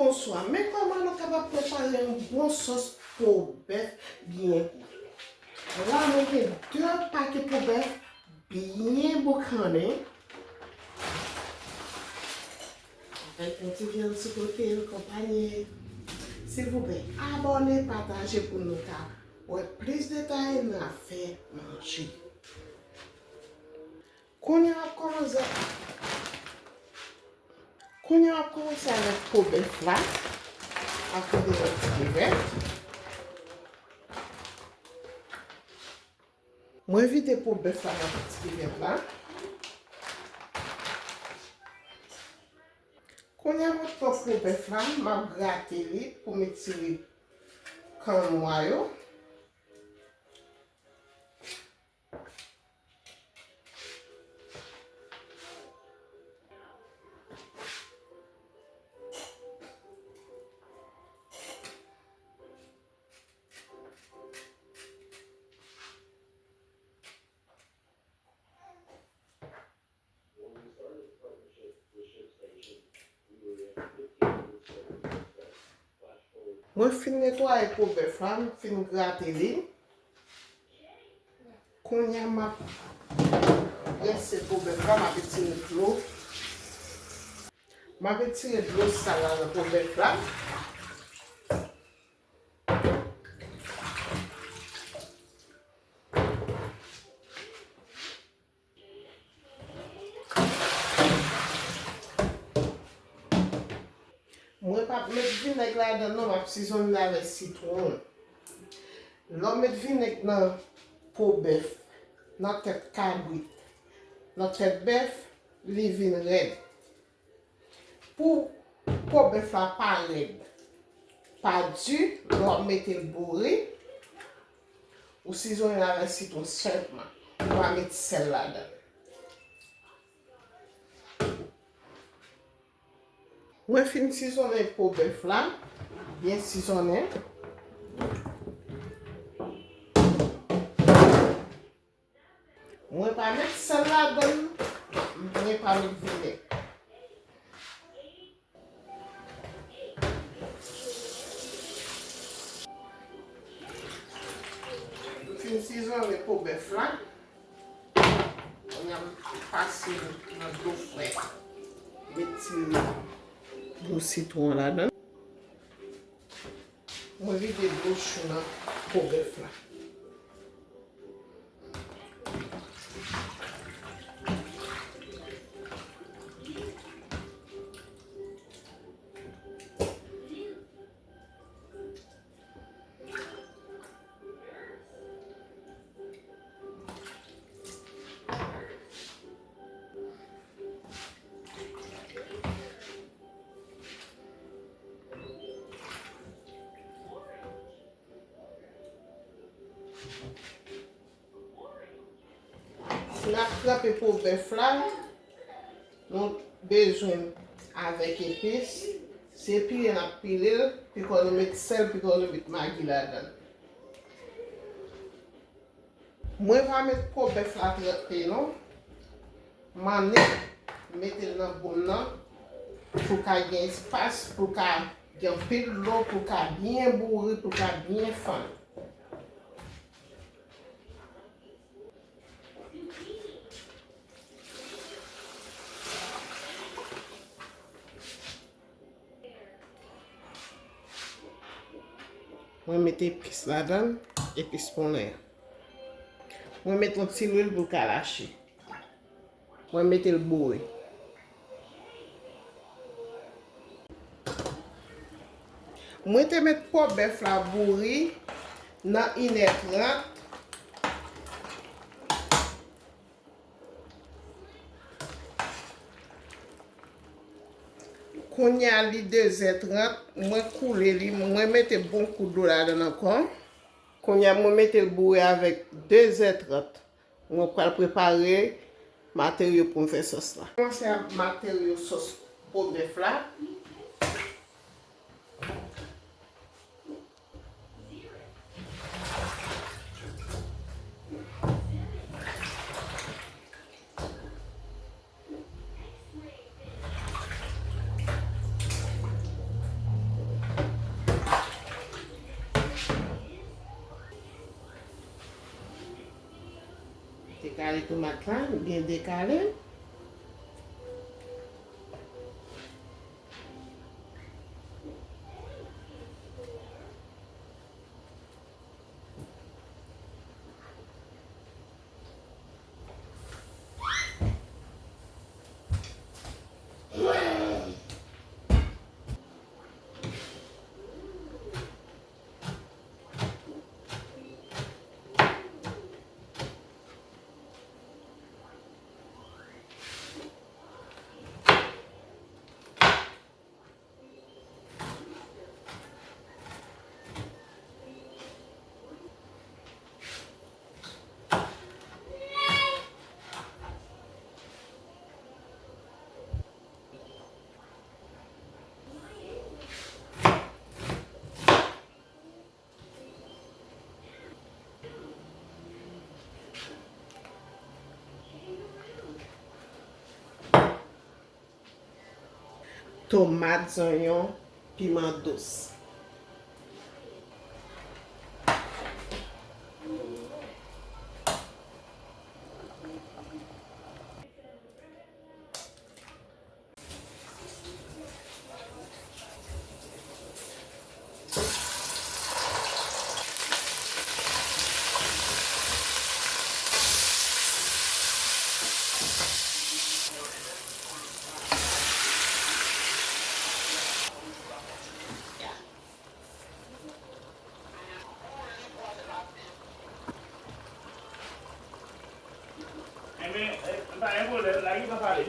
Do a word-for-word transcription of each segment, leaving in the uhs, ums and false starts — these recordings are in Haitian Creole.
Bonswa, men kòman nou kapab prepare yon bon sòs po bèf byen kou. La, mwen gen de pake po bèf byen boukannen. Avèk yon ti vyann sou kote l konpanye. Silvouplè, abòne, pataje pou nou ka wè plis detay nan afè manje. Kounye a w ap kòmanse, kounye a w ap kòmanse avèk po bèf la, ak yon ti kivèt. Mwen vide po bèf la nan ti kivèt la. Kounye a mwen pran po bèf la, m ap grate li pou m retire kannwa yo. Mwen fin netwaye po bèf la, m fin grate li. Kounye a m ap prese po bèf la, m ap retire dlo. M ap retire dlo sal la nan po bèf la. Mwen p ap met vinèg ladan non, m ap sizonnen l avèk sitwon. Lè w met vinèg nan po bèf, nan tèt kabrit, nan tèt bèf, li vin rèd. Pou po bèf la pa rèd, pa di, lè w ap mete l boure, ou sizonnen l avèk sitwon sèlman. Ou pa met sèl ladan l. Mwen fin sizonnen po bèf la, byen sizonnen. Mwen pa met sèl ladan l, mwen pa met vinèg. M fin sizonnen po bèf la. Kounye a m pase l nan dlo frèt. Met ti dlo sitwon ladan l. Mwen vide dlo chou nan po bèf la. Si n ap tranpe po bèf la, nou bezwen avèk epis. Se pile n ap pile l, piko nou met sèl, piko nou met magi ladan l. Mwen pa met po bèf la tranpe non. M annik mete l nan bol nan pou l ka gen espas, pou l ka gen anpil dlo, pou l ka byen bouri, pou l ka byen fann. Mwen met epis ladan l, epis ponnen an. Mwen met yon ti lwil pou l ka lache. Mwen mete l bouri. Mwen te met po bèf la bouri nan inè trant. Kounye a li dezè trant, mwen koule li, mwen mete bon kou dlo ladan l ankò. Kounye a mwen mete l bouri avèk dezè trant. Mwen pral prepare materyo pou m fè sòs la. Kòmanse ak materyo sòs po bèf la. Tomat la, m byen dekale. Tomat, zonyon, piman dous. Enben, eh, pa gen pwoblèm, lage pa pale.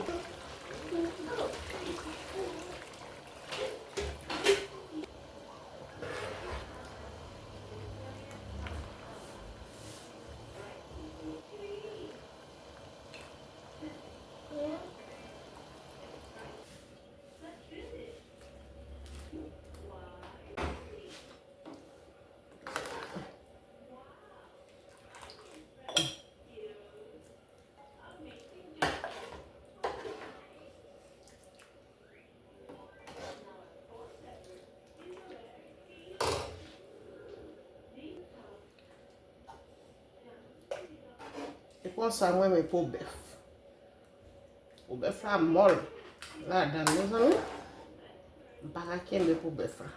E konsa mwen renmen po bèf. Po bèf la mòl ladan l, mezanmi. M pa ka kenbe po bèf la.